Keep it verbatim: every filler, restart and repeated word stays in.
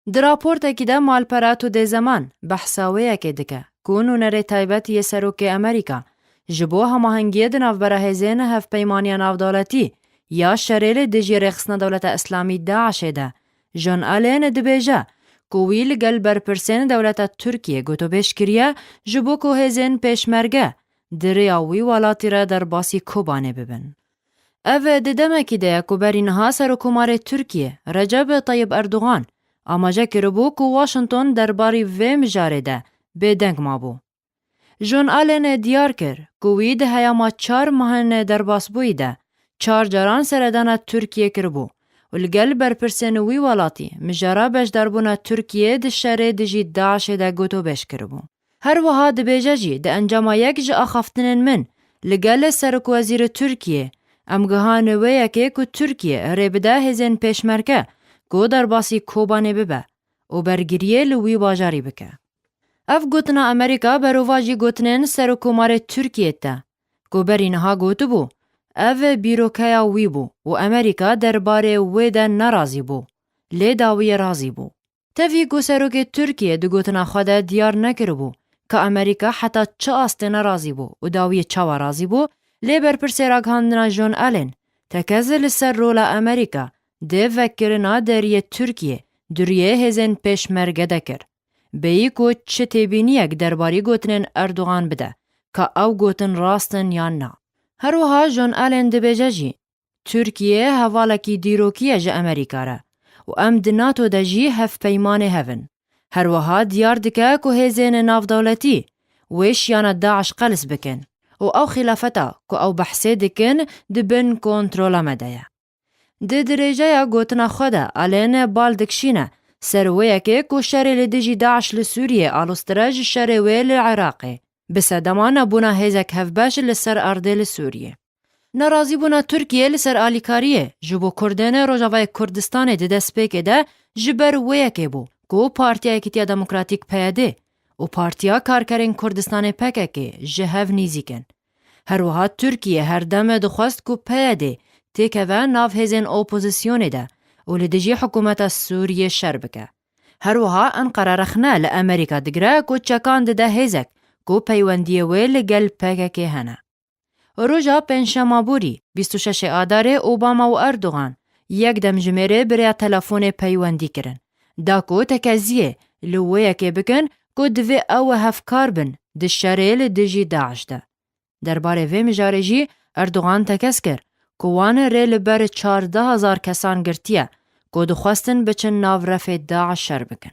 Di raportekî de Malpera Tudê Zeman behsa wê yekê dike ku nûnerê taybet yê Serokê Amerîka ji bo hemahengiyê di navbera hêzên hevpeymaniya navdewletî ya şerê li dijî rêxistina dewleta Îslamî DAIŞê de, John Allen dibêje ku wî li gel berpirsên dewleta Tirkiyê gotûbêj kiriye ji bo ku hêzên pêşmerge di rêya wî welatî re derbasî Kobanê bibin. Ev di demekî de ye ku berî niha Serokkomarê Tirkiyê Recep Tayyip Erdogan amaje kiribû ku Washington derbarî vê mijarê de bêdeng mabû. John Allen diyar kir ku wî di heyama çar mehên derbasbûyî de çar caran seredana Tirkiyê kiribû û li gel berpirsên wî welatî mijara beşdarbûna Tirkiyê di şerê dijî DAIŞê de gotûbêj kiribû. Her wiha dibêje jî, di encama yek ji axaftinên min li gel Serokwezîrê Tirkiyê, em gihane wê yekê ku Tirkiye rê bide hêzên pêşmerge ku derbasî Kobanê bibe û bergiriyê li wî bajarî bike. Ev gotina Amerîka berovajî gotinên Serokkomarê Tirkiyê te ku berî niha gotibû, ev bîrokeya wî bû û Amerîka derbarê wê de nerazî bû, lê dawiyê razî bû. Tevî ku serokê Tirkiyê di gotina xwe de diyar nekiribû ka Amerîka heta çi astê nerazî bû û dawiyê çawa razî bû, lê berpirsê ragihandina John Allen tekez li ser rola Amerîka di vekirina deriyê Tirkiyê di rûyê hêzên pêşmerge de kir. Bêyî ku çi têbîniyek derbarî gotinên Erdogan bide, ka ew gotin rast in yan na. Her wiha John Allen dibêje jî, Tirkiye hevalekî dîrokî ye ji Amerîka re û em di NATO de jî hevpeymanê hev in. Her wiha diyar dike ku hêzên navdewletî wê şiyana DAIŞ qels bikin û ew xîlafeta ku ew behsê dikin di bin kontrola me de ye. Di dirêjeya gotina xwe de Allen bal dikişîne ser wê yekê ku şerê li dijî DAIŞ li Sûriyê aloztir e ji şerê wê li Iraqê, bi sedema nebûna hêzek hevbeş li ser erdê li Sûriyê. Nerazîbûna Tirkiyê li ser alîkariyê ji bo Kurdên Rojavayê Kurdistanê di destpêkê de ji ber wê yekê bû ku Partiya Yekîtiya Demokratîk, P Y D, û Partiya Karkerên Kurdistanê, P K K, ji hev nêzîk in. Her wiha Tirkiye her dem dixwest ku P Y D têkeve nav hêzên opozisyonê de û li dijî hikûmeta Sûriyê şer bike. Her wiha Enqere rexne li Amerîka digire ku çekan dide hêzek ku peywendiyê wê li gel P K K hene. Roja Pêncşema borî, bîst û şeş Adarê, Obama û Erdogan yek demjimêrê bi rêya telefonê peywendî kirin, da ku tekeziyê li wê yekê bikin ku divê ew hevkar bin di şerê li dijî DAIŞ de. Derbarê vê mijarê jî Erdogan tekez kir ku wan rê li ber çardeh hezar kesan girtiye ku dixwestin biçin nav refê DAIŞ şer bikin.